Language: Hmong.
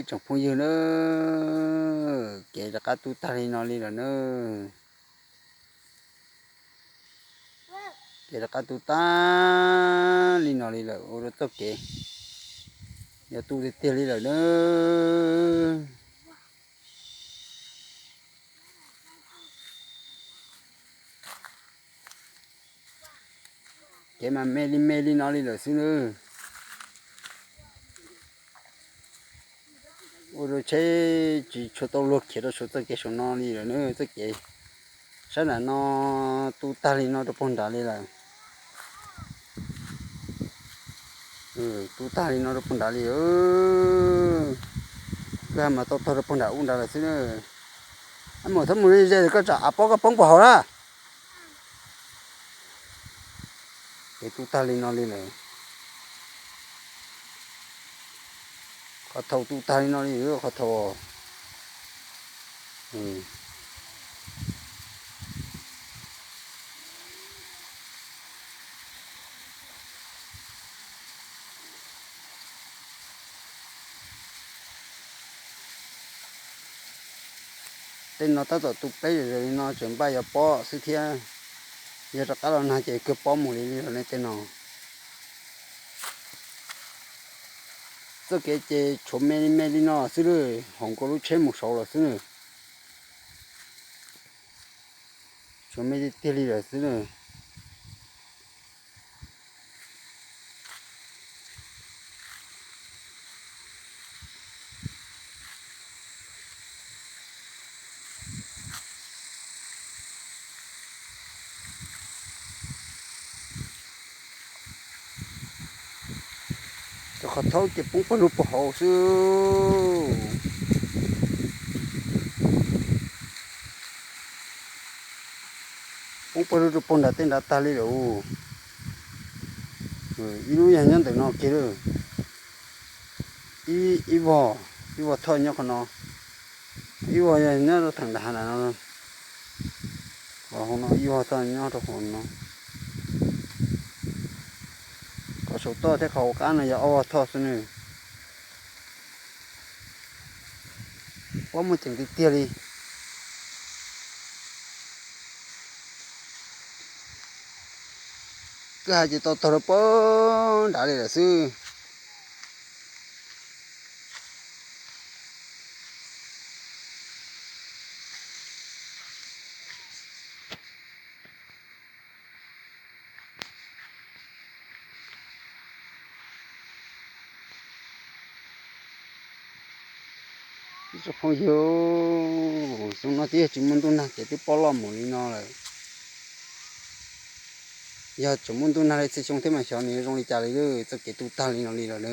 Tsoom phooj ywg na, kev rov qab tu tag li no li lawm na. Kev rov qab tu tag li no li lawm, ua rau txoj kev yuav tu tiag tiag li lawm na. Kev mas me li me li no li lawm xwb na. Ua rau tsheb tsis tshua tau luag khiav rau saum txoj kev saum no li lawm na. Txoj kev sab nram no tu tag li no rau puag nrad li lawm. Tu tag li no rau puag nrad li. Kwj ha mas tau tog rau puag nram ub nrad lawm xwb na. Mus txhob mus li ze, koj tsam av pob koj poob puag hauv na. Kev tu tag li no li lawm. Qhov thaum tu tag li no li, qhov thaum Tej no tab tom tu peb zom zaws li no tseem npaj yuav pob xwb thiab. Yog rov qab los nag ces kawg pob mus li li lawm ne tej no. Txoj kev ces tshuav me li me li no xwb lawm, haum nkaus lub tsheb mus saud lawm xwb na. Tshuav me tiag tiag li lawm xwb na. Cov qhov thaub ces poob pawg lug puag hauv xwb. Poob pawg lug rau puag nram tej nrad tag li lawm. Ib lub yog nyob ntawm no kiag lawm. Ib vog, ib vog thoj nyob qhov no. Ib vog yog nyob rau theem nram hav nram no. Qhov no ib vog thoj nyob rau qhov no. Qhov saum toj thiab qhov hauv qab no yog ob vog thoj xwb na. Pob muaj ceem tiag tiag li. Kwj ha ces tau tog rau puag nrad li lawm xwb. Ib tsoom phooj ywg, xyoo no twb yog tsis muaj ntuj nag ces twb pob loj mus li no lawm. Yog tseem muaj ntuj nag li txhia xyoo thiab mas xyov nws yuav zoo li cas li, txoj kev tu tag li no li lawm na.